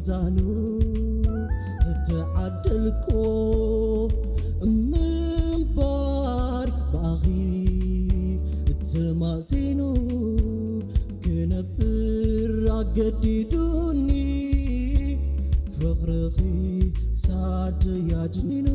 ዛኑ ዝተዓደልኮ ምንባር ብኣኺ እተማሲኑ ክነብር ኣገዲዱኒ ፍቕርኺ ሳደይ ኣድኒኑ።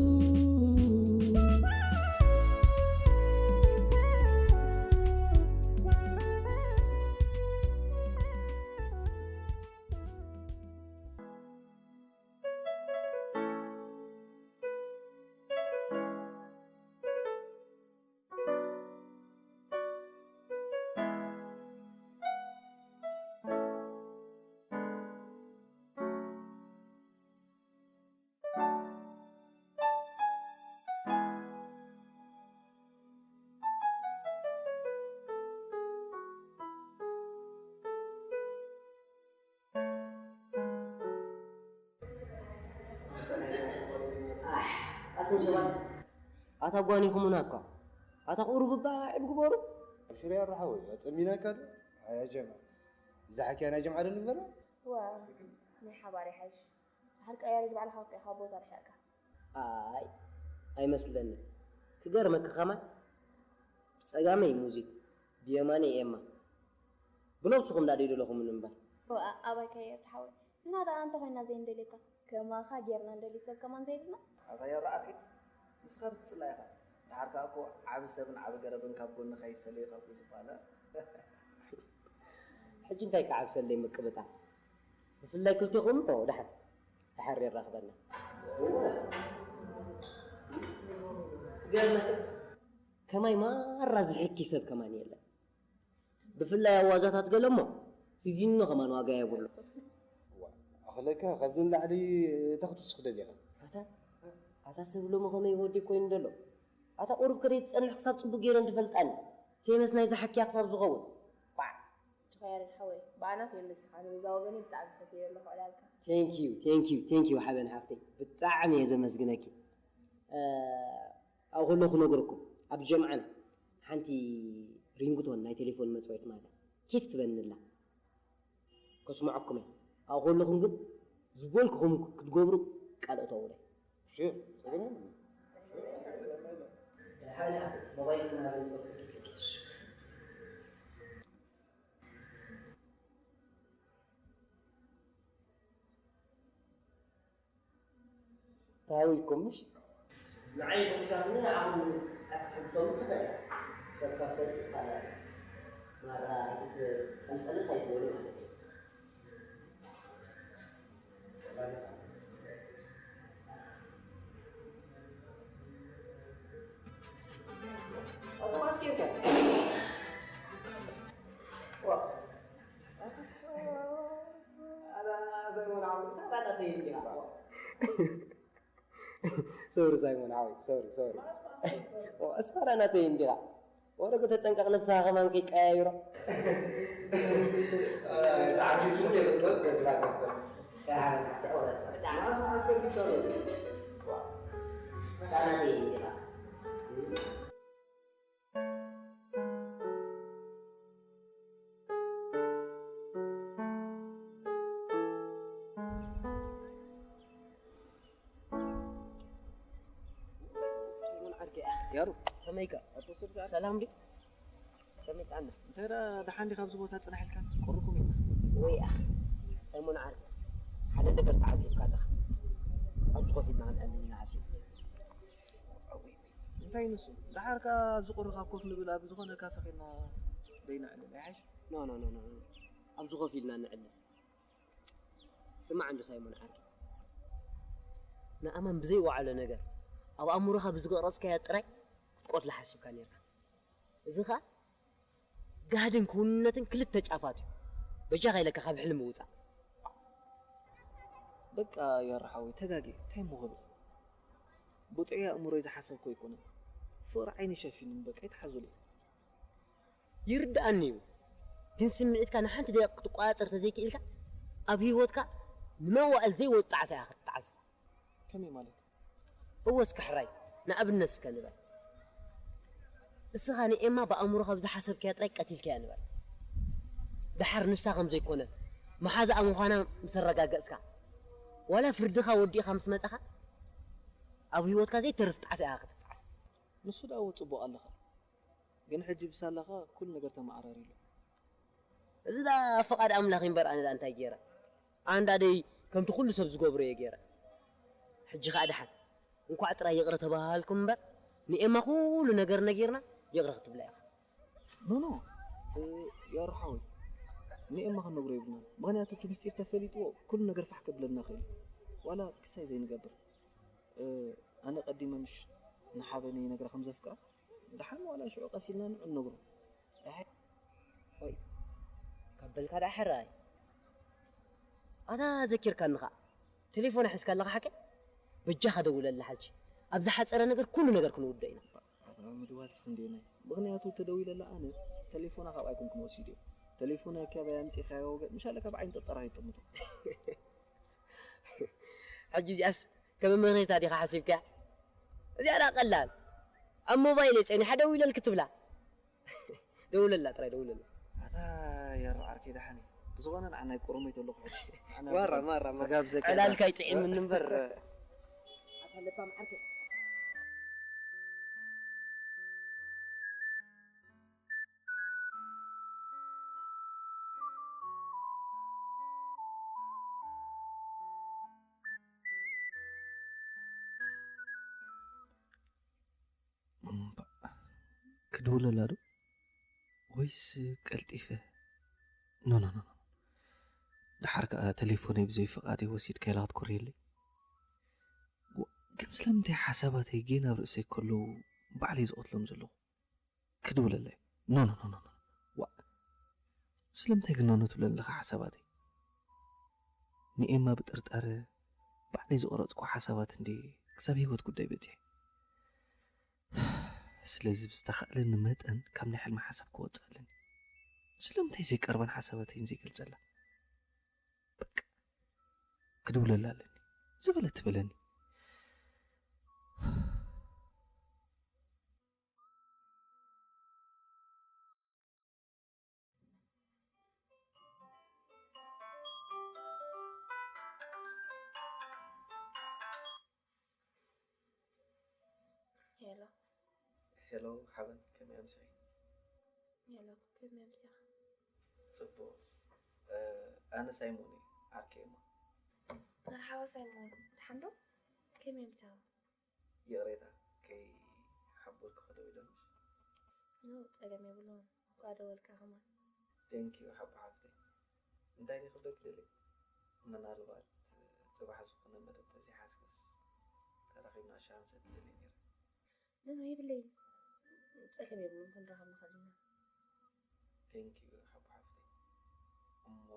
ኣሕ፣ ኣቱም ሰባት፣ ኣታ ጓኒኹሙና እኳ። ኣታ ቁሩብ እባ ዕብ ግበሩ። ሽርያ ረሓወይ፣ ኣጸሚናካ ዶ? ኣያ ጀማ። እዛ ሓኪያ ናይ ጀምዓ ዶ ንበላ? ዋ፣ ናይ ሓባር ይሓይሽ። ድሓር ቀያሪድ ባዕልኻ እኮ ኢኻ ቦታ ርሒቕካ። ኣይ፣ ኣይመስለንን። ክገርመኪ ከማን፣ ብጸጋመይ ሙዚ፣ ብየማነይ ኤማ። ብነብስኹም ደኣ ደይደለኹምን እምበር። ዋ፣ ኣባይ ከየር ሓወይ። ንሕና ደኣ እንተ ኾይንና ዘይንደልየካ፣ ከማኻ ጌርና ንደሊ ሰብ ከማን ዘይብልና። ኣታ የብርኣኪ፣ ንስኻ ብትጽላእ ኢኻ። ደሓር ከኣ እኮ ዓቢ ሰብን ዓቢ ገረብን ካብ ጎንኻ ይፈለዩ ካብ ዝበሃል። ሕጂ እንታይ ክዓብሰለይ ምቅብጣ? ብፍላይ ክልቴኹም እሞ ደሓር፣ ደሓር የራኽበና። ክገርመካ፣ ከማይ ማራ ዝሕኪ ሰብ ከማን የለን። ብፍላይ ኣብ ዋዛታት ገለ እሞ ሲዚኖ ከማን ዋጋ የብሉ። ዋ፣ ኣኽለካ ካብዚ ንላዕሊ እንታይ ክትውስኽ ደሊኻ? ኣታ፣ ኣታ ሰብ ሎሚ ከመይ ወዲ ኮይኑ ደሎ? ኣታ ቁሩብ ከደይ ትጸንሕ ክሳብ ጽቡቅ ገይረን ዝፈልጣኒ። ፌመስ ናይዛ ሓኪያ ክሳብ ዝኸውን። ባ! ችኻ ያሬድ ሓወይ፣ ብኣና ፌመስ ኢኻ። ኣነ በዛ ወገነይ ብጣዕሚ ፈትየ ኣለኹ ዕላልካ። Thank you, thank you, thank you ሓበን ሓፍተይ። ብጣዕሚ እየ ዘመስግነኪ። እ፣ ኣብኡ ከለኹ ክነግረኩም፣ ኣብ ጀምዓና ሓንቲ ሪንግቶን ናይ ቴሌፎን መጽወይት ማለት ኬፍ ትበኒ ኣላ። ከስምዐኩም እየ። ኣብኡ ከለኹም ግን ዝበልኩኹም ክትገብሩ ቃል እተውለይ። ሽር፣ ጸገም የለን። ደሓን ኢኻ? ሞባይል ምናምን ተሃዊኩም ምሽ? ንዓይ ሕጉሳትኒ ንዓኹም ኣይትሕጉሶም ትኽእል። ሰብ ካብ ሰብ ይፈላለ። ማራ ኣይትጠልጠልስ ኣይትበሉ ማለት እዩ። ኣቶ ማስኬ እንካ። ዋ። ኣታ ሳይሞን ዓው፣ ሳራ ናተይ እንዲኻ። ሶሪ ሳይሞን ዓው፣ ሶሪ፣ ሶሪ። ኦ፣ ሳራ ናተይ እንዲኻ። ወረገ ተጠንቀቕ፣ ነብስኻ ከማን ከይቀያይሮ። ሳራ ናተይ እንዲኻ። ሳይሞን ዓርከይ፣ ኣኽ። ያሩ። ከመይካ? ኣቶ ስርሳ። ሰላም ድዩ? ከመይ ጥዕና? እንታይ ደኣ ደሓን ዲኻ ኣብዚ ቦታ ጽናሕ ኢልካ? ቁሩኩም ኢልካ። ወይ ኣኽ። ሳይሞን ዓርከይ፣ ሓደ ነገር ተዓዚብካ ኣለኻ። ኣብዚ ኮፍ ኢልና ክንዕልል ኢና ሓሲብና። ኣወይ፣ ወይ። እንታይ ንሱ? ደሓር ከኣ ኣብዚ ቁሪ ካብ ኮፍ ንብል ኣብ ዝኾነ ካፈ ኬድና ደይንዕልል ኣይሓይሽ? ኖ፣ ኖ፣ ኖ፣ ኖ፣ ኖ። ኣብዚ ኮፍ ኢልና ንዕልል። ስማዕ እንዶ ሳይሞን ዓርከይ። ንኣማን ብዘይወዓሎ ነገር ኣብ ኣእምሮኻ ብዝቀረጽካያ ጥራይ ክትቆትላ ሓሲብካ ኔርካ። እዚ ኸኣ ጋህድን ክውንነትን ክልተ ጫፋት እዩ። በጃኻ ኢለካ ካብ ሕልሚ ውጻእ። በቃ ያራ ሓወይ ተጋግየ፣ እንታይ እሞ ክብል? ብጥዑይ ኣእምሮይ ዝሓሰብኩ ኣይኮነን። ፍቕሪ ዓይኒ ሸፊኑኒ፣ በቃ ኣይትሓዙለይ። ይርድኣኒ እዩ፣ ግን ስምዒትካ ንሓንቲ ደቂቕ ክትቆጻጸር ተዘይክኢልካ ኣብ ህይወትካ ንመዋእል ዘይወጽእ ጣዕሳ ኢኻ ክትጣዕስ። ከመይ ማለት? እወ እስከ ሕራይ ንኣብነት እስከ ንበል። እስኻ ንኤማ ብኣእምሮኻ ብዝሓሰብካያ ጥራይ ቀቲልካያ ንበል። ደሓር ንሳ ከም ዘይኮነ መሓዛኣ ምዃና ምስ ኣረጋገጽካ፣ ዋላ ፍርድኻ ወዲእኻ ምስ መጻኻ ኣብ ህይወትካ ዘይተርፍ ጣዕሳ ኢኻ ክትጣዓስ። ንሱ ደኣ እወ ጽቡቕ ኣለኻ፣ ግን ሕጂ ብሳላኻ ኩሉ ነገር ተመዓራርዩ ኣሎ። እዚ ደኣ ፍቓድ ኣምላኽ እምበር ኣነ ደኣ እንታይ ገይረ? ኣነ ደኣ ደይ ከምቲ ኩሉ ሰብ ዝገብሮ እየ ገይረ። ሕጂ ኸኣ ደሓን እንኳዕ ጥራይ ይቕረ ተባሃሃልኩም እምበር ንኤማ ኩሉ ነገር ነጊርና ይቕረ ክትብላ ኢኻ። ኖ ኖ፣ እ፣ ያሮ ሓወይ፣ ንኤማ ክንነግሮ የብልናን። ምኽንያቱ እቲ ምስጢር ተፈሊጥዎ ኩሉ ነገር ፋሕ ከብለልና ይኽእል እዩ። ዋላ ክሳይ ዘይንገብር። እ፣ ኣነ ቀዲመ ምሽ ንሓበነይ ነግራ ከም ዘፍቅራ፣ ደሓን ዋላ ሽዑ ቀስ ኢልና ንዑ ንነግሮ። ኣይ፣ ወይ፣ ካብ በልካ ደኣ ሕራይ። ኣታ ዘኪርካኒ ኸኣ። ቴሌፎና ሒዝካ ኣለኻ ሓቀይ? በጃኻ ደውለላ ሓጂ። ኣብ ዝሓጸረ ነገር ኩሉ ነገር ክንውድኦ ኢና። ኣታ ምድዋልስ ክንደየናይ? ምኽንያቱ ተደዊለላ ኣነ ቴሌፎና ካብ ኣይኮንኩን ወሲደዮ። ቴሌፎና ከበይ ኣምጺእካዮ ወገን፣ ምሻለ ካብ ዓይኒ ጥርጠራ ከይጠምቶ። ሕጂ እዚኣስ ከም መመኽነይታ ዲኻ ሓሲብካያ? እዚኣ ደኣ ቀላል። ኣብ ሞባይለይ ጸኒሓ ደዊለልኪ ትብላ። ደውለላ ጥራይ ደውለላ። ኣታ ያሮ ዓርከይ ደሓን እዩ። ብዝኾነ ንዓናይ ቁሩመይ ተለኹ ሕጂ። ንዓና ማራ፣ ማራ፣ ማራ። ተጋብዘካ ዕላልካ ኢና። ይጥዒምኒ እምበር። ኣታ ለባም ዓርከይ። እምባ፣ ክድውለላ ዶ? ወይስ ቀልጢፈ? ኖ፣ ኖ፣ ኖ፣ ኖ። ደሓር ከኣ ተሌፎነይ ብዘይ ፍቓደይ ወሲድካ ኢላ ክትኮርየለይ? ዋ፣ ግን ስለምንታይ ሓሳባተይ ጌና ኣብ ርእሰይ ከለዉ ባዕለይ ዝቐትሎም ዘለኹ? ክድውለለይ? ኖ፣ ኖ፣ ኖ፣ ኖ፣ ኖ። ዋ፣ ስለምንታይ ግን ኖ፣ ኖ ትብለኒ ኣለኻ ሓሳባተይ? ንኤማ ብጥርጣረ ባዕለይ ዝቐረጽኩ ሓሳባት እንድየ ክሳብ ህይወት ጉዳይ በጺሐ። ስለዚ ብዝተኻእለኒ መጠን ካብ ናይ ሕልሚ ሓሳብ ክወጽእ ኣለኒ። ስለምንታይ ዘይቀርባን ሓሳባተይን ዘይገልጸላ? በቃ፣ ክድውለላ ኣለኒ። ዝበለት ትበለኒ። ሄሎ። ሄሎ ሓበን፣ ከመይ ኣምሲኺ? ሄሎ፣ ከመይ ኣምሲኻ? ጽቡቕ። እ፣ ኣነ ሳይሞን እየ፣ ዓርከይ እሞ። መርሓባ ሳይሞን፣ ደሓን ዶ? ከመይ ኣምሲኻ? ይቕሬታ፣ ከይሓበርኩ ክደው ኢለ ምሽ? ኖ፣ ጸገም የብሉን። እንኳዕ ደወልካ ከማን። Thank you ሓቡ ሓፍተይ። እንታይ ድየ ክብለኪ ደልየ? ምናልባት ጽባሕ ዝኾነ መደብ ተዘይሓዝክስ ተራኺብና ሻሂ ክንሰቲ ደልየ ነይረ። ኖ፣ ኖ፣ የብለይን። ጸገም የብሉን፣ ክንራኸብ ንኽእል ኢና። Thank you ሓቡ ሓፍተይ። እሞ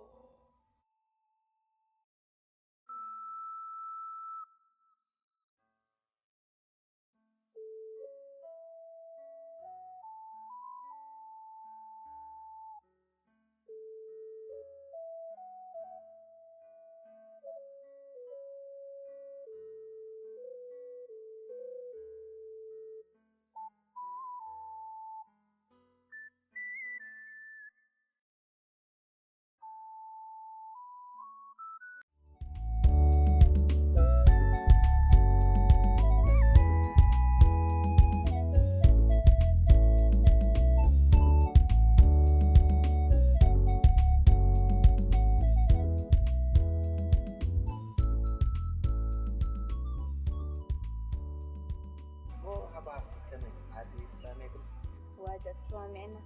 ኦ፣ ሓባ ከመይ? ዓዲ ተሰማሚዕኩም? ዋጀ ተሰማሚዕና።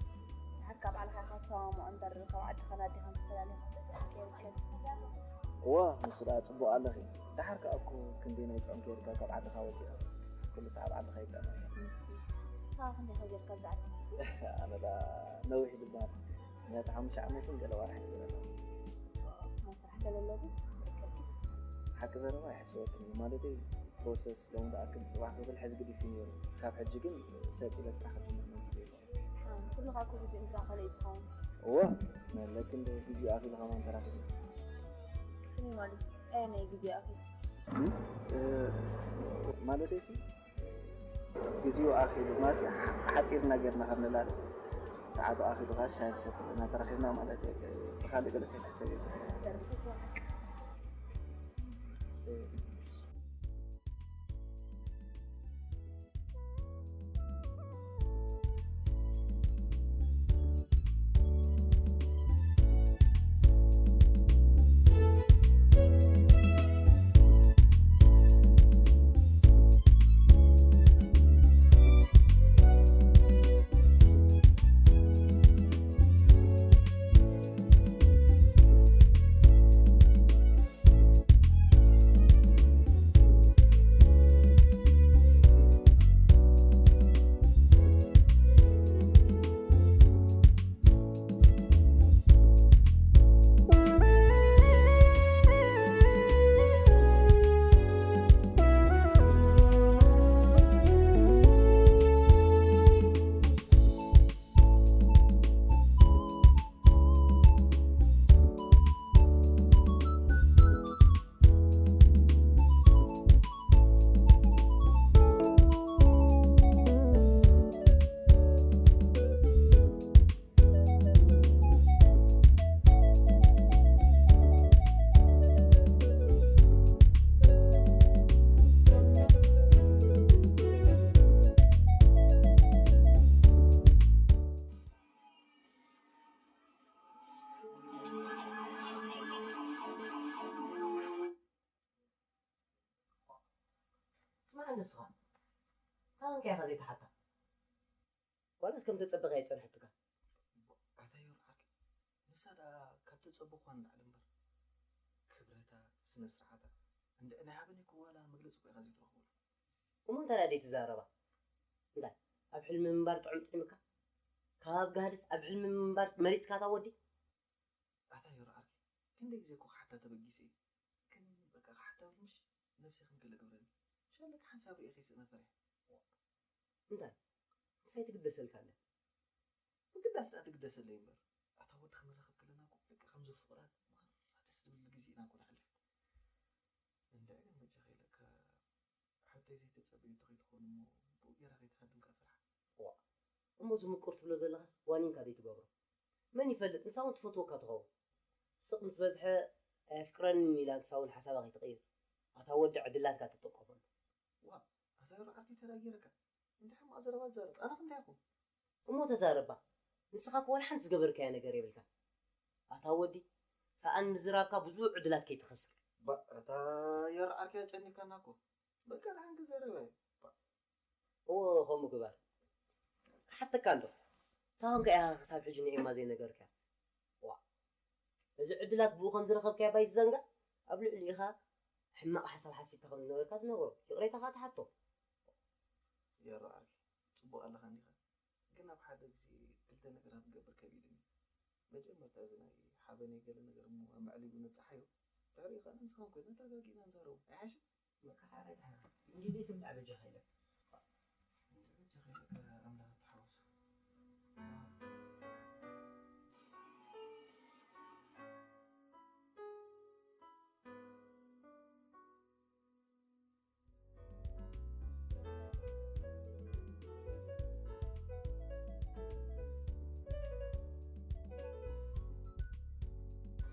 ድሓር ካብ ባዕልኻ ኢኻ ትሰማምዖ እምበር፣ ካብ ዓድኻን ኣዴኻን ተፈላሊኻ ክትወጽእ ኣይከድካን። እወ፣ ንሱ ደኣ ጽቡቕ ኣለኺ። ድሓር ከኣ እኮ ክንደየናይ ጥዑም ጌርካ ካብ ዓድኻ ወጺኻ። ኩሉ ሰዓት ዓድኻ ይጥዕም። ንሱ። ንስኻ ክንደይ ኢኻ ጌርካ ኣብዚ ዓዲ? ኣነ ደኣ ነዊሕ ይድበሃል። ምኽንያቱ ሓሙሽተ ዓመትን ገለ ወርሒ ይግበር ኣለኹ። ናይ ስራሕ ገለ ኣሎ ድዩ? ሓቂ ዘረባ ኣይሕሰበክን እዩ። ማለተይ ፕሮሰስ ሎም ዝኣክል ጽባሕ ክብል ሕዚ ግዲፍ እዩ ነይሩ። ካብ ሕጂ ግን ሰጥ ኢለ ስራሕ ክጅምር መጊደ ኣለኹ። ሓ፣ ኩሉ ካብ ኮቪድ እዩ ዝኣኸለ እዩ ዝኸውን። እወ፣ መለክ እንደ ግዜኡ ኣኺሉ ከማን ተራኺቡ። ከመይ ማለት? ኣየናይ ግዜኡ ኣኺሉ? እም? እ፣ ማለተይሲ፣ ግዜኡ ኣኺሉ፣ ማለትሲ፣ ሓ-፣ ሓጺርና ጌርና ካብ ንላለ፣ ሰዓቱ ኣኺሉ፣ ከኣ ሻሂ ክንሰቲ ኢና ተራኺብና ማለት እዩ። ብኻልእ ገለ ሰብ ክሕሰብ የብሉን። ተረፈ ስራሕ። እስቲ ስማዕ ንስኻ፣ ታንከ ኢኻ ዘይትሓታ? ዋላስ ከም ተጸበኻ ይጸንሐትካ? ኣታ ዮርዓር፣ ንሳ ደኣ ካብ ተጸበኹዋ ንላዕሊ እምበር፣ ክብረታ፣ ስነ ስርዓታ፣ እንድዒ ናይ ሓበን እኮ ዋላ መግለጺ እኮ ኢኻ ዘይትረኽበሉ። እሞ እንታይ ደኣ ዘይትዛረባ? እንታይ፣ ኣብ ሕልሚ ምንባር ጥዑም ጥዒምካ? ካብ ጋህድስ ኣብ ሕልሚ ምንባር መሪጽካ እታ ወዲ? ኣታ ዮርዓር፣ ክንደይ ግዜ እኮ ክሓታ ተበጊሰ እየ። ግን በቃ ክሓታ ብል ምሽ ነብሰይ ከም ገለ ገብረኒ። ሸለክ ሓንሳብ ርእየ ከይስእና ፈሪሐ። እንታይ? ንሳ ኣይትግደሰልካ ኣላ። ምግዳስ ደኣ ትግደሰለይ እምበር፣ ኣታ ወዲ ክንራኸብ ከለና እኮ በቃ ከምዚ ፍቑራት ማራ ደስ ዝብል ግዜ ኢና እኮ ነሕልፍ። እንድዒ ግን በጃኻ ኢለካ፣ ሓብተይ ዘይተጸበየቶ ከይትኸውን እሞ ብኡ ጌራ ከይትሃድም ከኣ ፈርሓ። ዋእ፣ እሞ እዚ ምቁር ትብሎ ዘለኻስ ዋኒንካ ዘይትገብሮ? መን ይፈልጥ፣ ንሳ እውን ትፈትወካ ትኸውን። ስቕ ምስ በዝሐ ኣየፍቅረንን ኢላ ንሳ እውን ሓሳባ ከይትቕይር፣ ኣታ ወዲ ዕድላትካ ትጥቀመሉ። ዋእ፣ ኣታ ዮርዓር ከይተዳጊረካ። እንታይ ሕማቕ ዘረባ ትዛረብ? ኣነ ክንደይ ይኹን? እሞ ተዛረባ። ንስኻ እኮ ወላ ሓንቲ ዝገበርካያ ነገር የብልካን። ኣታ ወዲ፣ ሰኣን ምዝራብካ ብዙሕ ዕድላት ከይትኸስር። ባ፣ ኣታ ዮርዓር ከኣ ጨኒካና እኮ። በቃ ንሓንቲ ዘረባ እዩ። ባ። እዎ፣ ከምኡ ግበር። ክሓተካ እንዶ። እንታይ ኮንካ ኢኻ ክሳብ ሕጂ ንኤማ ዘይነገርካያ? ዋ። እዚ ዕድላት ብኡ ከም ዝረኸብካያ ባይ ዝዘንጋዕ፣ ኣብ ልዕሊኡ ኢኻ ሕማቕ ሓሳብ ሓሲብካ ከም ዝነበርካ ትነግሮ። ይቕሬታ ከኣ ትሓቶ። ዮርዓር፣ ጽቡቕ ኣለኻ እንዲኻ። ግን ኣብ ሓደ ግዜ ክልተ ነገራት ክገብር ከቢድኒ። መጀመርታ እዚ ናይ ሓበነይ ገለ ነገር እሞ ኣማዕሊሉ ነብጽሓዮ። ድሕሪኡ ከኣ ንስኻን ኮይና ተረጋጊእና ንዛረቦ። ኣይሓይሽን? መከሓረዳ። እንግሊዘይ ትብላዕ በጃኻ ኢለ። በጃኻ ኢለ ከኣ ኣምላኽ ተሓወሶ።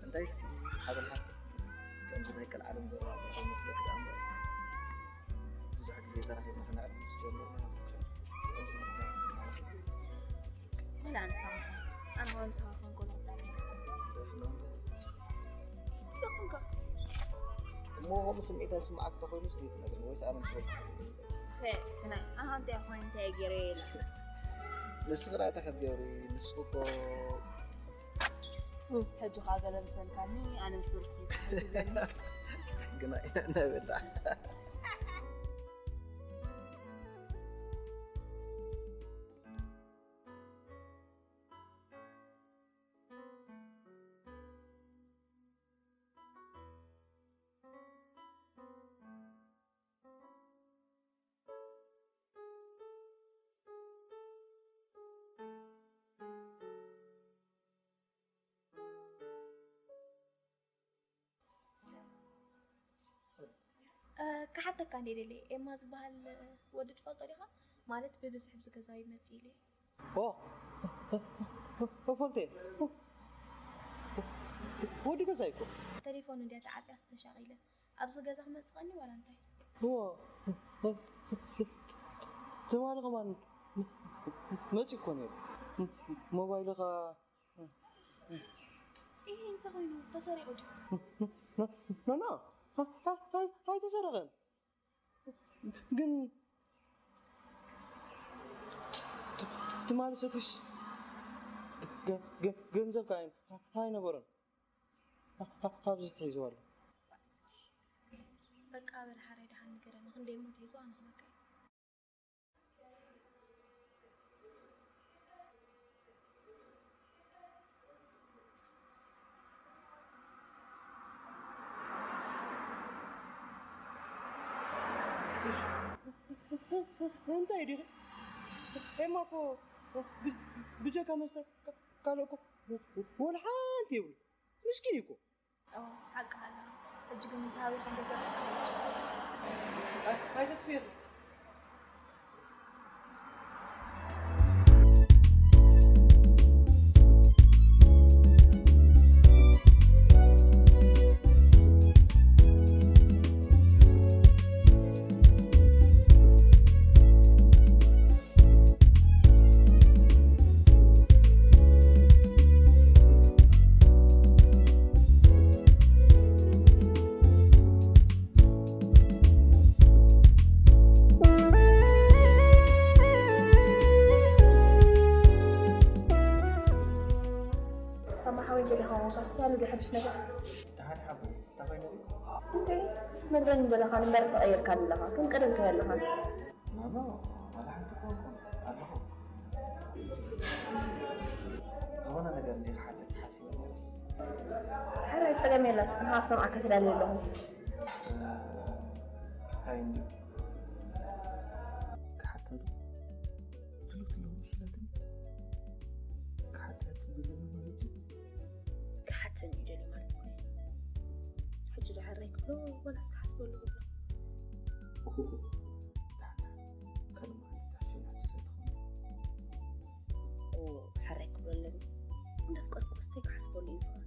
እንታይ እስኪ ሓበን ሓፍ ከምዚ ናይ ቀልዓለም ዘረባ ዘይመስለክ ደኣ እምበር ብዙሕ ግዜ ተራኺብና ክነዕልል ዝጀመርና ከምዚ ነገር ስምዓት እዩ። ወላ ኣንሳኻ ኣነ ውን ምሳኻ ኮንኩ ደፍና እሞ ከምኡ ስምዒት ኣይስምዓክ ተኾይኑስ ዘይትነግርኒ ወይስ ኣነ ምስ ረብሓ? ኸ፣ ግናይ፣ ኣነ ከምቲ ኣይኮነ እንታይ ገይረ ኢለ። ንስኺ ደኣ እንታይ ክትገብሪ? ንስኺ እኮ እም፣ ሕጂ ኸኣ ገለ ምስ በልካኒ፣ ኣነ ምስ በልኩ ይትብለኒ። ግናይ፣ ናይ በላዕ። እ፣ ክሓተካ እንደ ደልየ፣ ኤማ ዝበሃል ወዲ ትፈልጦ ዲኻ? ማለት ብብዝሒ ኣብዚ ገዛ ይመጽእ ኢለ። ኦ፣ እፈልጦ እየ። ወዲ ገዛ እኮ። ተሌፎኑ እንድያ ተዓጽያ ዝተሻቒለ። ኣብዚ ገዛ ክመጽእ ቀንዩ ዋላ እንታይ? እዎ፣ ትማሊ ከማን መጺኡ እኮ ነይሩ። ሞባይሉ ኸኣ ይሄ እንተ ኾይኑ ተሰሪቑ ድዩ? ኖ፣ ኖ፣ ኖ፣ ኣይ-፣ ኣይተሰረቐን። ግን ትማሊ ሰቲዩስ ገ-፣ ገ-፣ ገንዘብ ከኣ ኣይነበሮን። ኣብዚ ተሒዝዎ ኣሎ። በቃ በል ሓራይ ደሓን ንገረኒ፣ ክንደይ እሞ ተሒዙ ኣነ ክበካ እየ። እንታይ ዲኺ? ኤማ እኮ ብ-፣ ብጀካ መስተ ካ-፣ ካልእ እኮ ወላ ሓንቲ የብሉ። ምስኪን እዩ እኮ። ኦ፣ ሓቅኻ ኣለኻ። ሕጂ ግን እንታይ ከም ገዛ ኣይ-፣ ኣይተጥፍእኺ። ሰማሓዊ እንጀሪኻ ሞሳስ ያሉ ድሕርሽ ነገር ደሓን ሓቦይ፣ እንታይ ኮይኑ? እንዴ፣ ትነግረኒ ዘለኻ እምበር ተቐይርካኒ ኣለኻ። ከም ቀደምካ የለኻን። ኖ፣ ኖ፣ ዋላ ሓንቲ እኮ ኣለኹ። ዝኾነ ነገር እንዲኻ ሓተት ሓሲበ ነይረ። ሕራይ ጸገም የለን። ንኻ ክሰምዓካ ተዳልየ ኣለኹ። ክስታይ እንድዩ። ክሓተሉ ትሉት ኣለኹ መስለትኒ። ክሓተ ጽቡቅ ዘሎ ማለት እዩ። ክሓተኒ ይደሊ ማለት እኮ እዩ። ሕጂ ዶ ሕራይ ክብሎ ወላስ ክሓስበሉ ክብሎ? ኡሁሁ፣ ዳሕና ካልእ መዓልቲ ትሓሸኒ ሕጂ ሰይትኾኒ። ኦ፣ ሕራይ ክብሎ ኣለኒ። እንዳፍቀርኩ እስቲ ክሓስበሉ እዩ ዝኸውን።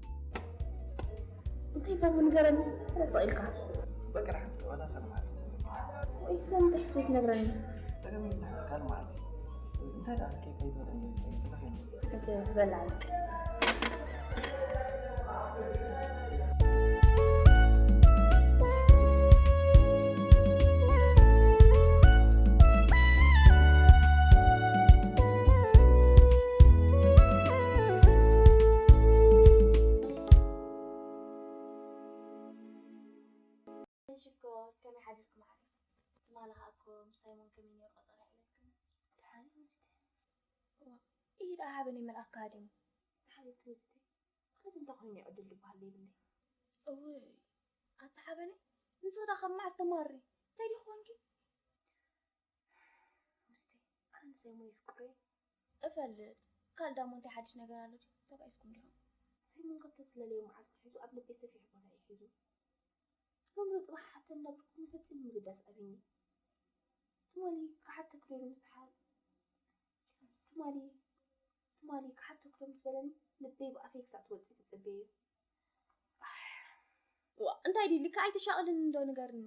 እንታይ ባቡ ንገረኒ፣ ረስቕ ኢልካ። በቃ፣ ዳሕና ዋላ ካልእ መዓልቲ። ወይ ስለምንታይ ሕጂ ትነግረኒ? ጸገም የለን፣ ካልእ መዓልቲ። እንታይ ደኣ ኬክ ኣይትበልዕን ዲኺ? እንታይ ትበልዒ? ሽኮር፣ ከመይ ሓዲርኩም ዓደይ? ትማሊ ኸኣ እኮ ምስ ሳይሞን ከመይ ነይሩ ቆጸራ ይዕለልኩም? ደሓን እዩ ሙዚተይ። እዋ፣ ኢሂ ደኣ ሓበነይ መልኣካ ሃዲሙ። ደሓን እዩ ሙዚተይ። ኣነ ግን እንታይ ኮይኑ እዩ ዕድል ዝበሃል ዘይብለይ? እውይ፣ ኣታ ሓበነይ፣ ንስኺ ደኣ ካብ መዓስ ተማሪ? እንታይ ዲኺ ኮንኪ? ሙዚተይ፣ ኣነ ንሳይሞን የፍቅሮ እየ። እፈልጥ። ካልእ ደኣ እሞ እንታይ ሓድሽ ነገር ኣሎ ድዩ? ተባኢስኩም ዲኹም? ሳይሞን ካብ ተዝለለዮ መዓልቲ ኣትሒዙ ኣብ ልበይ ሰፊሕ ቦታ እዩ ሒዙ። ሎሚ ዶ ጽባሕ ሓተኒ እናበልኩ ፈጺሙ ምግዳስ ኣቢኒ። ትማሊ ክሓተኪ ዶ ኢሉ ምስ ሓ-፣ ትማሊ፣ ትማሊ ክሓተኪ ዶ ምስ በለኒ ልበይ ብኣፈይ ክሳዕ ትወጽእ ትጽበዮ። ኣሕ። ዋ፣ እንታይ ድዩ ኢልካ ኣይተሻቕልኒ እንዶ ንገርኒ።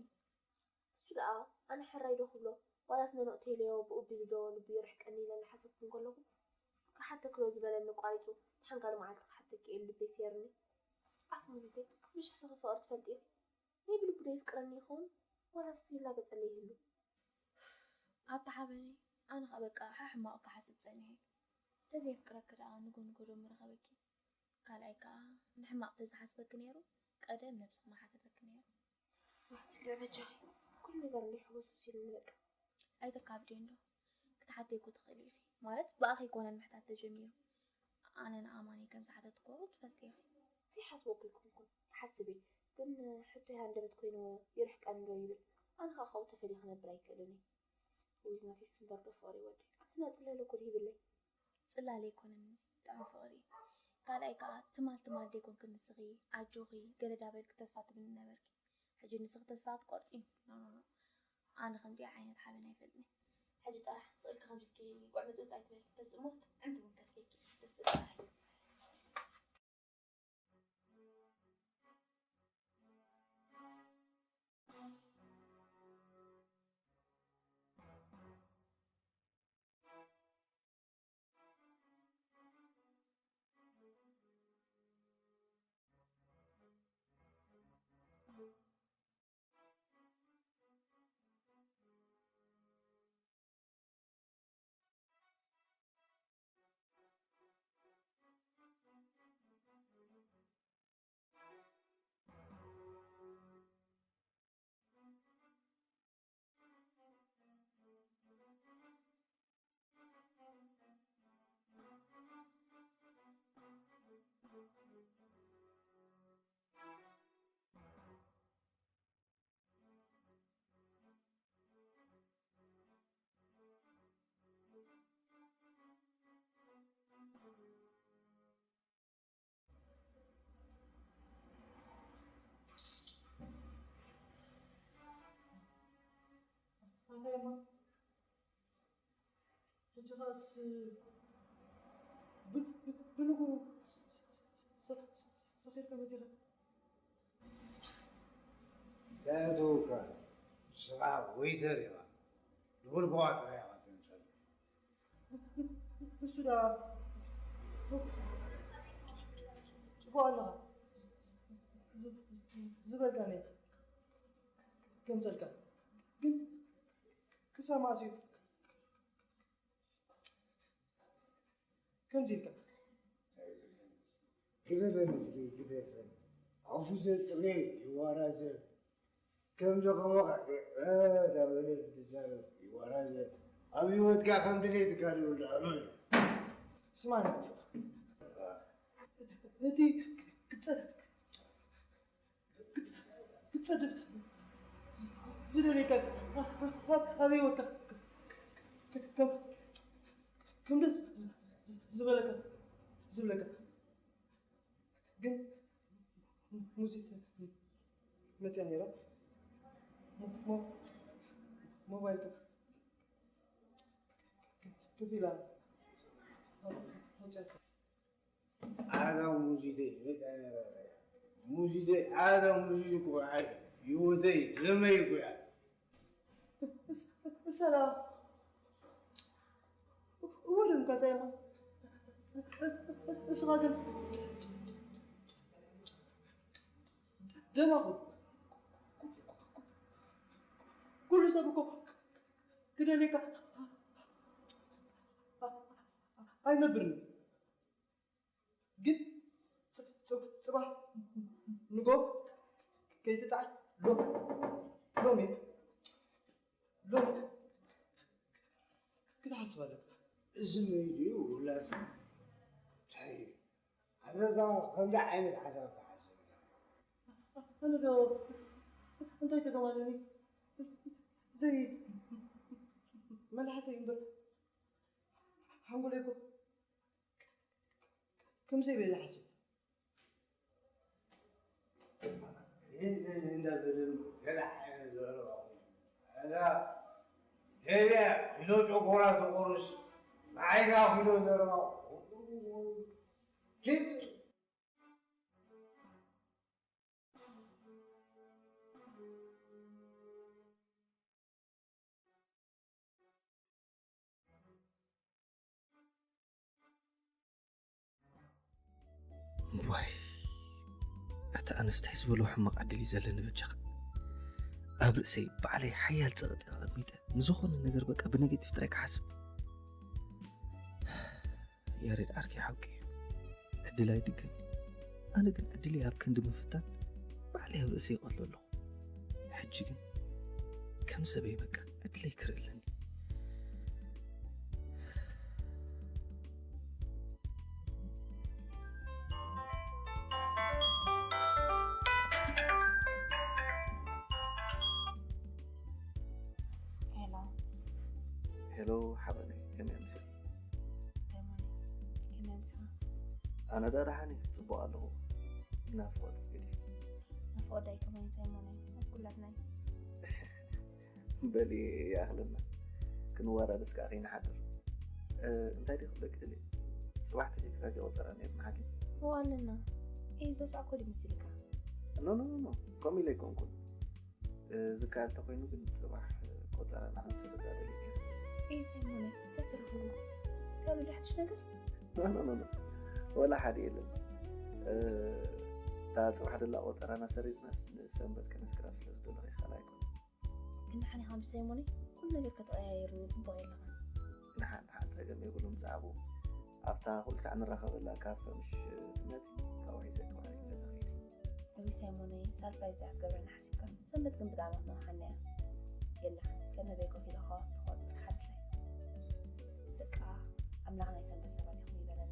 እሱ ደኣ ኣነ ሕራይ ዶ ክብሎ፣ ዋላስ ነኖእ ቴልዮ ብኡ ቢሉ ዶ ልቡ ይርሕቀኒ ኢለ እናሓሰብኩ እንከለኹ፣ ክሓተኪ ዶ ዝበለኒ ኣቋሪጹ፣ ደሓን ካልእ መዓልቲ ክሓተኪ ኢሉ ልበይ ስየርኒ። ኣቲ ሙዚተይ፣ ምሽ ንስኺ ፍቕሪ ትፈልጢ ኢኺ። ናይ ብልቡ ዶ የፍቅረኒ ይኸውን? ዋላስ ይላገጸለይ ይህሉ? ኣታ ሓበነይ፣ ኣነ ኸኣ በቃ ሕሕማቕ ክሓስብ ጸኒሐ። ተዘየፍቅረኪ ደኣ ንጎ ንጎ ዶ ምረኸበኪ? ካልኣይ ከኣ ንሕማቕ ተዝሓስበኪ ነይሩ፣ ቀደም ነብስኺ ምሓተተኪ ነይሩ። ዋትለ በጃኺ፣ ኩሉ ነገር እንዲሕጎስ ወሲሉኒ በቃ። ኣይተካብድዮ እንዶ። ክትሓትዮ እኮ ትኽእሊ ኢኺ። ማለት ብኣኺ ኣይኮነን ምሕታት ተጀሚሩ። ኣነ ንኣማኒ ከም ዝሓተትክዎ ትፈልጢ ኢኺ። ዘይሓስቦ እኮ ኣይኮንኩን። ሓስቢ። ግን ሕቶይ ሃንደበት ኮይኑ ይርሕቀኒ ዶ ይብል። ኣነ ኸኣ ካብኡ ተፈልየ ክነብር ኣይክእልን እየ። ውይ፣ ናተይስ እምበር ዶ ፍቕሪ ወደይ። ኣብቲ ናብ ጽላለ እኮ ድሂብለይ። ጽላለ ኣይኮነን እዚ፣ ጥዑም ፍቕሪ እዩ። ካልኣይ ከኣ ትማል ትማል ደይኮንኪ ንስኺ ኣጆኺ ገለ ዳበልኪ ተስፋ ትብልኒ ነበርኪ። ሕጂ ንስኺ ተስፋ ክትቆርጺ? ኖ፣ ኖ፣ ኖ። ኣነ ከምዚኣ ዓይነት ሓበን ኣይፈልጥን። ሕጂ ጥራሕ ስቕ ኢልኪ ከምዚ ኢልኪ ጉዕ ምጽጽ ኣይትበሊ። ተስእሞ ጥዕምቲ ቡን ከስትየኪ። ደስ ዝብል ጥራሕ። ኻስ ብንጉ ሰኺርካ መፂኻ። እንታይ ኣተውካ? ንስኻ ወይተር ኢኻ። ንጉልቦኻ ጥራይ ኢኻ ትንጸል። እሱ ደኣ ጽቡቕ ኣለኻ ዝበልካኒ ከምጸልካ ግን ክሳብ መዓስ እዩ ከምዚ ኢልካ ግበረን እስኪ ግበረን። ኣፉ ዘጽሬ ይዋራዘ ከምዚ ከማኻ ዳበለ ዝዛረብ ይዋራዘ ኣብ ህይወትካ ከም ድሌትካ ይውልዓሉ እዩ። ስማኒ እቲ ክትጸድፍ ዝደልየካ ኣብ ህይወትካ ከም ደስ ዝበለካ ዝብለካ ግን ሙዚት መፅያ ነይራ ሞባይልካ ክፊላ መፅያካ ኣዛ ሙዚተይ መፅያ ነይራ ሙዚተይ ኣዛ ሙዚት እኮ ይወተይ ደመይ እኮ እያ እሰላ ወደም ካታይማ እስኻ ግን ደማኹ ኩሉ ሰብ እኮ ክደልየካ ኣይነብርን ግን ጽባሕ ንጎ ከይትጣዕስ ሎሚ ሎሚ ክትሓስብ ኣለካ። እዚ መይድዩ ውላስ እንታይ እዩ? ኣዘዛ ከምዚ ዓይነት ሓሳብ ትሓስብ ኣለኻ? ኣነ ዶ እንታይ ተገማለኒ ዘይ መልሓሰይ እምበር ሓንጎለይ እኮ ከምዘይ ቤላ ሓስብ እንዳበለ ገለ ዓይነት ዘረባ እዛ ገበያ ኪሎ ጨጎራ ተቆርስ ንዓይካ ኪሎ ዘረባ ዋይ ኣታ ኣነስ ታይ ዝበሎ ሕማቕ ዕድል እዩ ዘለኒ በጃኻ ኣብ ርእሰይ ባዕለይ ሓያል ፀቕጢ ኣቐሚጠ ንዝኾነ ነገር በቃ ብነጌቲቭ ጥራይ ክሓስብ ያሬድ ዓርከይ ሓቂ እዩ ዕድል ኣይድገም ኣነ ግን ዕድለይ ኣብ ክንዲ ምፍታን ባዕለይ ኣብ ርእሰይ ይቐትሎ ኣለኹ ሕጂ ግን ከም ሰበይ በቃ ዕድለይ ክርኢ ኣለኒ ሄሎ ሓበነይ ከመይ ኣምስል ኣነ ዳ ደሓን እየ ጽቡቕ ኣለኹ ናፍቖት ገዲፍ ናፍቖት ዳይ ከመይ ሳይሞነይ ኣብ ኩላትና በሊ ይኣኽለና ክንዋዳደስ ከዓ ከይንሓድር እንታይ ዲ ክብለኪ ደልየ ፅባሕ ተዘይተጋጊ ቆፀራ ነይርና ሓኪም እዋ ኣለና እይ ዘስዕኮ ዲ መሲልካ ኖ ኖ ኖ ከምኡ ኢለ ኣይኮንኩን ዝከኣል ተኮይኑ ግን ፅባሕ ቆፀራ ንክንስርዛ ደሊ እይ ሰይሞነ እንታይ ትረኽቡ ካልእ ዳሕድሽ ነገር ኖ ኖ ኖ ወላ ሓደ የለን እታ ፅባሕ ደላ ቆፀራና ሰሪዝናስ ንሰንበት ከነስክራ ስለ ዝደለኹ ይካል ኣይኮነ ግን ሓኒኻ ምስ ሰይሞነይ ኩሉ ነገር ከተቐያየርኒ ፅቡቕ የለኻን ንሓን ንሓን ፀገም የብሉን ብዛዕባኡ ኣብታ ኩሉ ሳዕ ንራኸበላ ካፈ ምሽ ትመፂ ካብኡ ሒዘ ክበሃል ገዛ ኸይደ እዊ ሰይሞነይ ሳልፋይ ዝኣ ክገብረና ሓሲብካ ሰንበት ግን ብጣዕሚ ክመውሓና እያ የላ ከም ህበይ ኮፍ ኢለ ከዋኽብቲ ክቆፅር ክሓድር እየ በቃ ኣምላኽ ናይ ሰንበት ሰባት ኢኹም ይበለና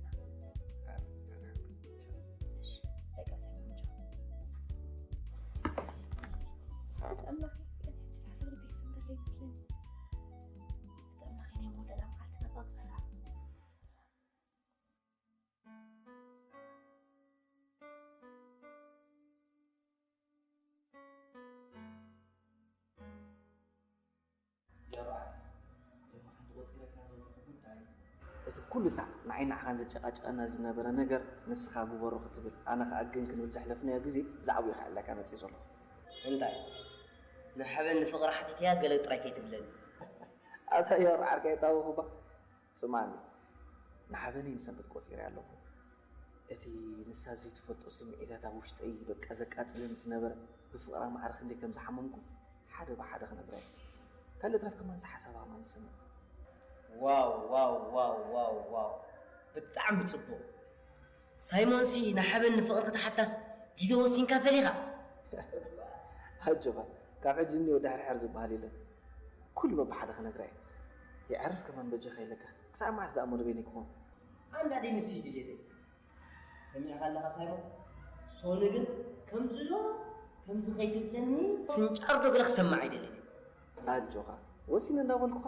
ጃባኣት ሎሚ ሓንቲ ቆፂረካ ዘለኹ ጉዳይ እቲ ኩሉ ሳዕ ንዓይ ንዓኻን ዘጨቃጨቀና ዝነበረ ነገር ንስኻ ግበሮ ክትብል፣ ኣነ ኸኣ ግን ክንብል ዘሕለፍናዮ ግዜ ብዛዕባኡ ኢኻ ዕላካ መጽየ ዘለኹ። እንታይ? ንሓበን ንፍቕራ ሓቲተያ ገለ ጥራይ ከይትብለኒ። ኣታ የወር ዓርከይ ታወኹባ። ስምዓኒ፣ ንሓበነይ ንሰንበት ቆጺረ ኣለኹ። እቲ ንሳ ዘይትፈልጦ ስምዒታት ኣብ ውሽጠይ በቃ ዘቃጽለኒ ዝነበረ፣ ብፍቕራ ማዕረ ክንደይ ከም ዝሓመምኩ ሓደ ብሓደ ክነግራ እየ። ካልእ ትረፍ ከማን ሓሳባ ከማን ይሰምዕ። ዋው ዋው ዋው ዋው ዋው፣ ብጣዕሚ ጽቡቕ። ሳይሞንሲ ንሓበን ንፍቕሪ ክትሓታስ ግዜ ወሲንካ ፈሊኻ። ኣጆኻ፣ ካብ ሕጂ እኒኦ ድሕርሕር ዝበሃል የለን። ኩሉ በብሓደ ክነግራ እየ። የዕርፍ ከማን በጃኻ ኢለካ። ክሳብ መዓስ ደኣ እሞ ንበይነይ ክኾን? ኣንዳ ደይ ንሱ ይድልየለይ። ሰሚዕካ ኣለኻ ሳይሞን? ሶኒ ግን ከምዚ ዶ ከምዚ ከይትብለኒ ፍንጫር ዶ ገለ ክሰምዕ ኣይደልን። ኣጆኻ ወሲነ እንዳበልኩኻ።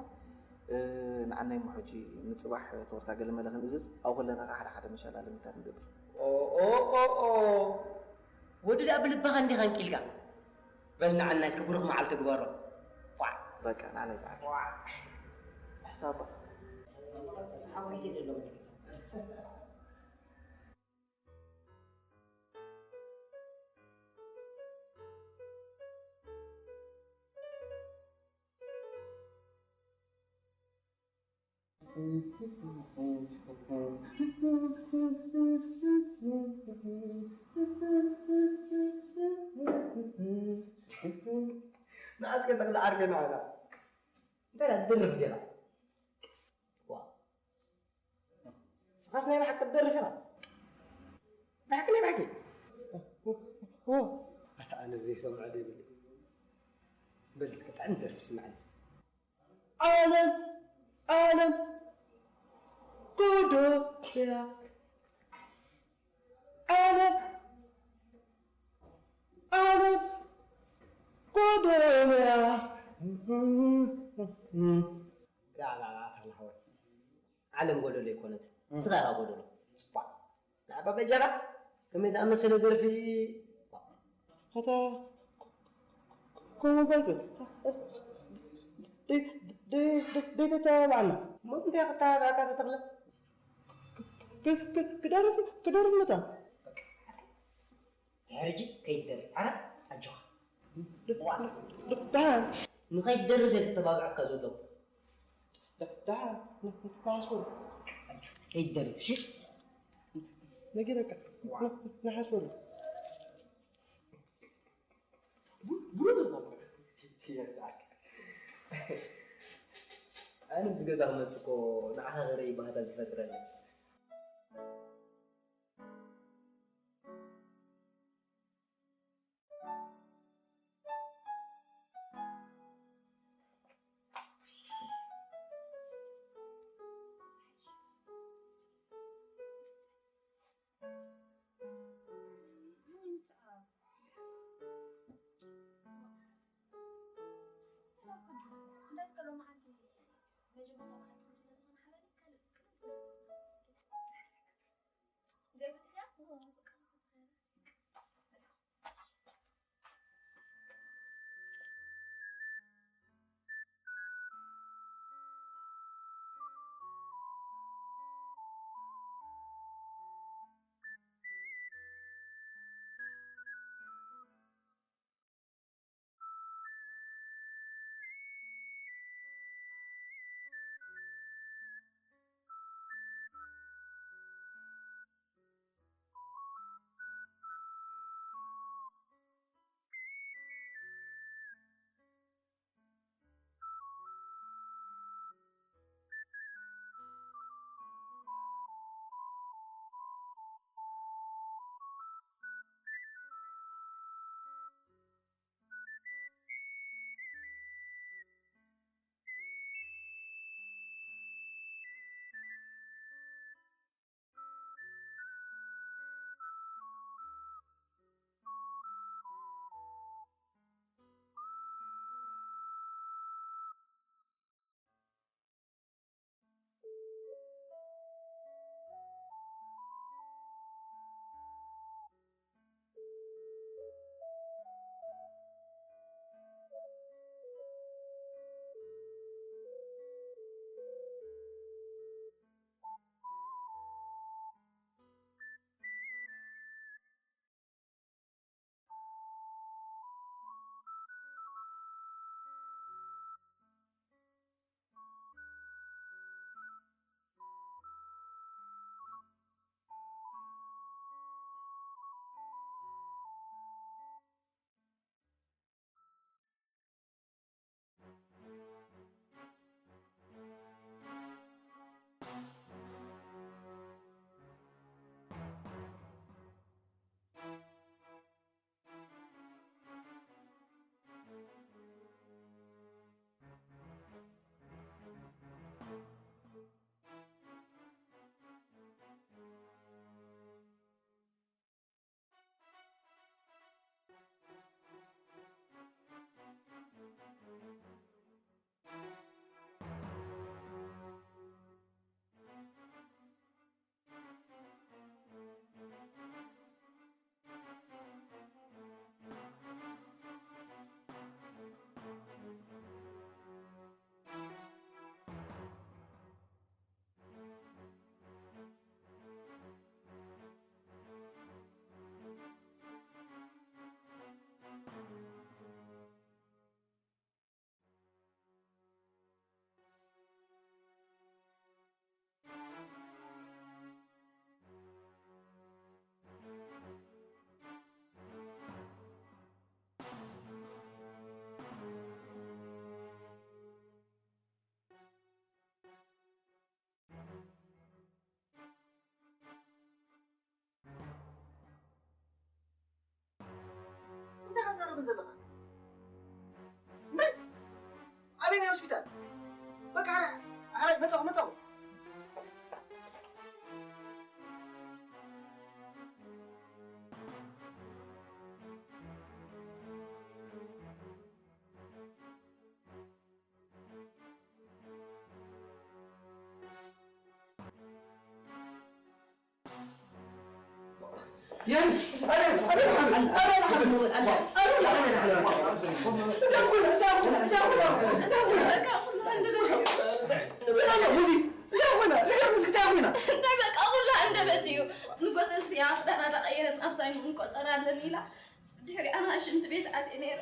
ንዓናይ እሞ ሕጂ ንፅባሕ ቶርታ ገለመለ ክንእዝዝ፣ ኣብ ከለና ከዓ ሓደ ሓደ መሸላለሚታት ንገብር። ኦኦኦኦ ወዲ ደኣ ብልብኻ እንዲኻ እንቂልካ። በል ንዓናይ እስከ ብሩኽ መዓልቲ ግበሮ። ፏዕ በቃ ንዓናይ ዝዓርፍ። ሕሳባ ሓዊሲ ደለኹ። ንኣስከ ተኽሊ ዓርከና ኣላ እንታይ ደርፍ ዲኻ ስኻስ ናይ ብሓቂ ትደርፍ ኢኻ። ብሓቂ ናይ ብሓቂ። ኣታ ኣነ ዘይሰምዖ ዘይብለይ። በል እስከ ጥዕም ደርፊ ስምዓኒ። ዓለም ዓለም ጎዶልያ ዓለም ዓለም ጎዶልያ ላላላ ተኽለ ሓወይ ዓለም ጎደሎ ኣይኮነት፣ ንስኻ ኢኻ ጎደሎ። ባ ንዓባ በጃኻ ከመይ ዝኣመሰለ ደርፊ። ኣታ ከምኡ ባይቶ ደይተተባብዓና። እሞ እንታይ ክተባብዐካ ተተኽለ? ክደርፍ ክደርፍ መታ ድሕሪ ሕጂ ከይትደርፍ ዓራት ኣጆኻ። ደሓን ንኸይትደርፍ እየ ዘተባብዐካ ዘለኹ። ደሓን ንሓስወሉ ከይትደርፍ እሺ። ነጊረካ ንሓስወሉ ኣነ ምስ ገዛ ክመፅእ እኮ ንዓኻ ክርኢ ባህታ ዝፈጥረለይ። መጻኹ፣ መጻኹ። እንታይ በቃ ኩላ እንደበት እዩ። ንጎተስያ ክዳና ተቐይረን ኣብ ሳይሞን ቆጸራ ኣለኒ ኢላ ድሕሪ ኣና ሽንቲ ቤት ኣትየ ነይረ።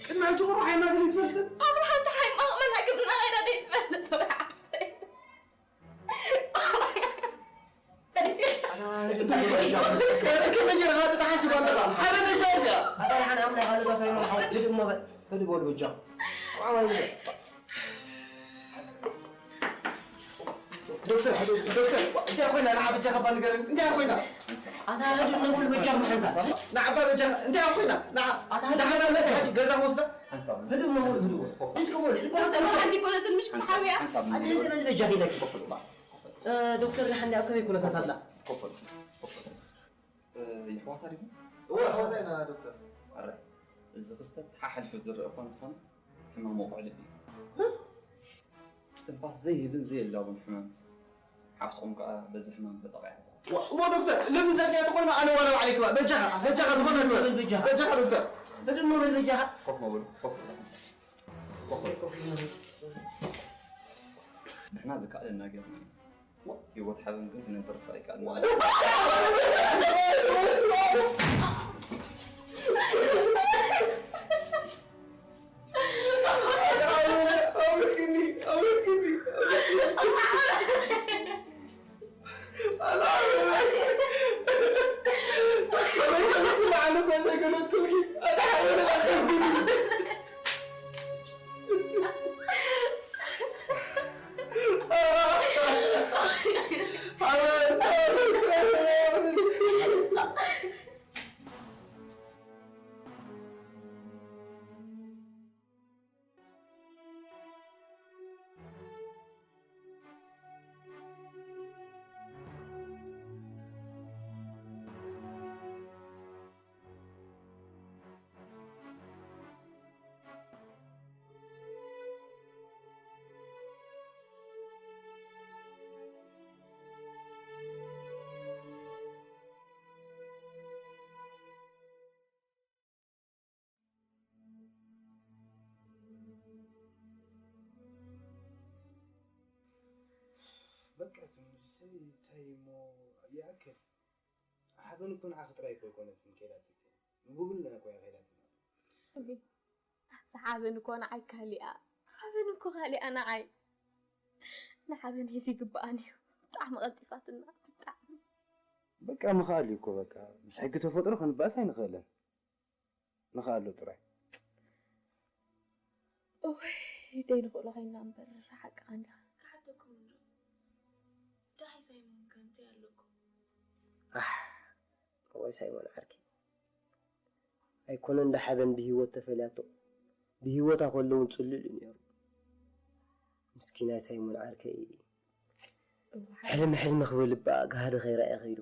ቅድሚ ሕጂ ቁሩብ ሓይማኖት ይትፈልጥን? ኣፍርሃ እንታይ ሓይማኖት መናግብና ኸይዳ ዘይትፈልጥ ወይ ዓበይ? ከመይ ጌርካ ተሓስብ ኣለኻ? ሓደ ነገር እዚኣ። ኣታ ደሓን ኣምላኽ ኣለካ ሳይሞን ሓው፣ ህድእ እሞ በል። ህድእ በሉ በጃኹም። ዓዋይ በል። ዶክተር፣ ዶክተር፣ እንታይ ኮይና ንዓ በጃኻ እባ ንገረኒ፣ እንታይ ኮይና? ኣታ ህድእ እሞ በሉ በጃኹም ሓንሳብ። ንዓ እባ በጃኻ፣ እንታይ ኮይና? ንዓ ኣታ ህድእ ደሓን ኣለካ ሕጂ ገዛ ክወስዳ? ሓንሳብ። ህድእ እሞ በሉ ህድእ በሉ። እስኪ በሉ፣ እስኪ በሉ። ዶክተር፣ ሓንቲ ኮነትን ምሽ ሓንሳብ፣ ሓብያ። ሓንሳብ ኣታ ንገረኒ። ህድእ በሉ በጃኻ ኢለኪ። ኮፈሉ እባ። ኮፈሉ። እ፣ ዶክተር ደሓን እንዲ ኣብ ከመይ ኩነታት ኣላ? ኮፈሉ። ኮፈሉ። እ፣ የሕዋታ ዲኹም? እወ፣ ኣሕዋታ ኢና ዶክተር። ኣረ፣ እዚ ክስተት ሓሓሊፉ ዝረአ እኳ እንተኾነ፣ ሕማም ወቕዒ ልቢ እዩ። ትንፋስ ዘይህብን ዘየላውን ሕማም። ሓፍትኹም ከኣ በዚ ሕማም ተጠቒዓ። ዋ፣ እሞ ዶክተር፣ ልቢ ዘድልያ ተኾይኑ ኣነ ዋላ ባዕለይ ክባ-፣ በጃኻ፣ በጃኻ ዝኾነ ግበር። በጃኻ። በጃኻ ዶክተር። ህድእ እሞ በል በጃኻ። ኮፍ በሉ፣ ኮፍ በሉ። ኮፍ በሉ። ንሕና ዝከኣለና ጌርና ኢና። ህይወት ሓበን ግን ክነንተርፋ ኣይከኣልናን። በቃ ትምህርትይ እንታይ እሞ ይኣክል። ሓበን እኮ ንዓኺ ጥራይ እኮ ኣይኮነትን ከይዳትኪ። ንጉብለና እኮ እያ ከይዳትና። ኣቢ፣ ኣታ ሓበን እኮ ንዓይ ካሊኣ፣ ሓበን እኮ ካሊኣ ንዓይ። ንሓበን ሒዚ ይግብኣን እዩ። ብጣዕሚ ቀልጢፋትና፣ ብጣዕሚ። በቃ ምኽኣል እዩ እኮ በቃ። ምስ ሕጊ ተፈጥሮ ክንባእስ ኣይንኽእልን። ንኽኣሎ ጥራይ። እወይ ደይ ንኽእሎ ኸይና እምበር ሓቅኻ እንዲኻ። ክሓተኩም እንዶ ደሓይ ሳይሞን ከ እንታይ ኣለኩም? ኣሕ እዋይ ሳይሞን ዓርከይ ኣይኮነን ዶ ሓበን ብሂወት ተፈልያቶ ብሂወታ ከሎ እውን ጽሉል እዩ ነይሩ ምስኪናይ ሳይሞን ዓርከይ ሕልሚ ሕልሚ ክብል እባ ጋህዲ ከይረኣየ ከይዱ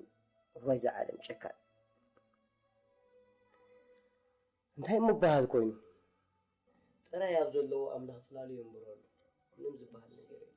እዋይ እዛ ዓለም ጨካን እንታይ ምበሃል ኮይኑ ጥራይ ኣብ ዘለዎ ኣምላኽ ጽላሉ የንብረሉ ምንም ዝበሃል ነገር የለን።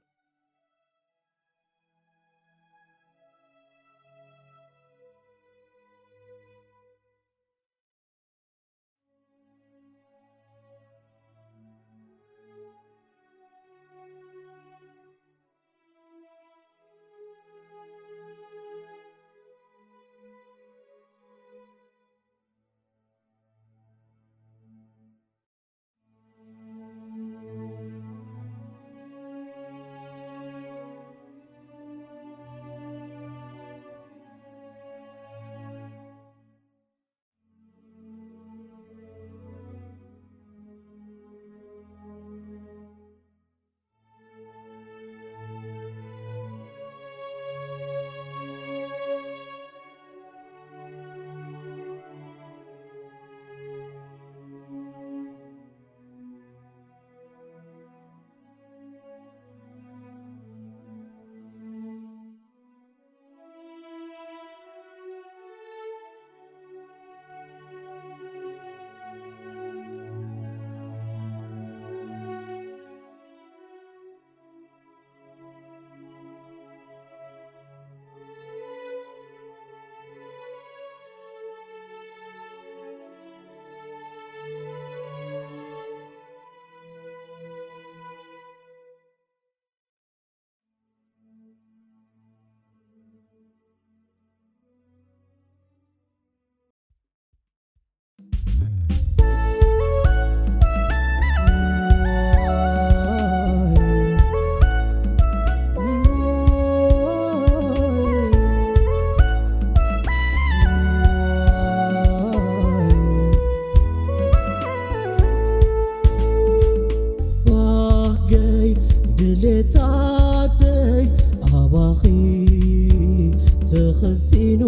ተኸሲኑ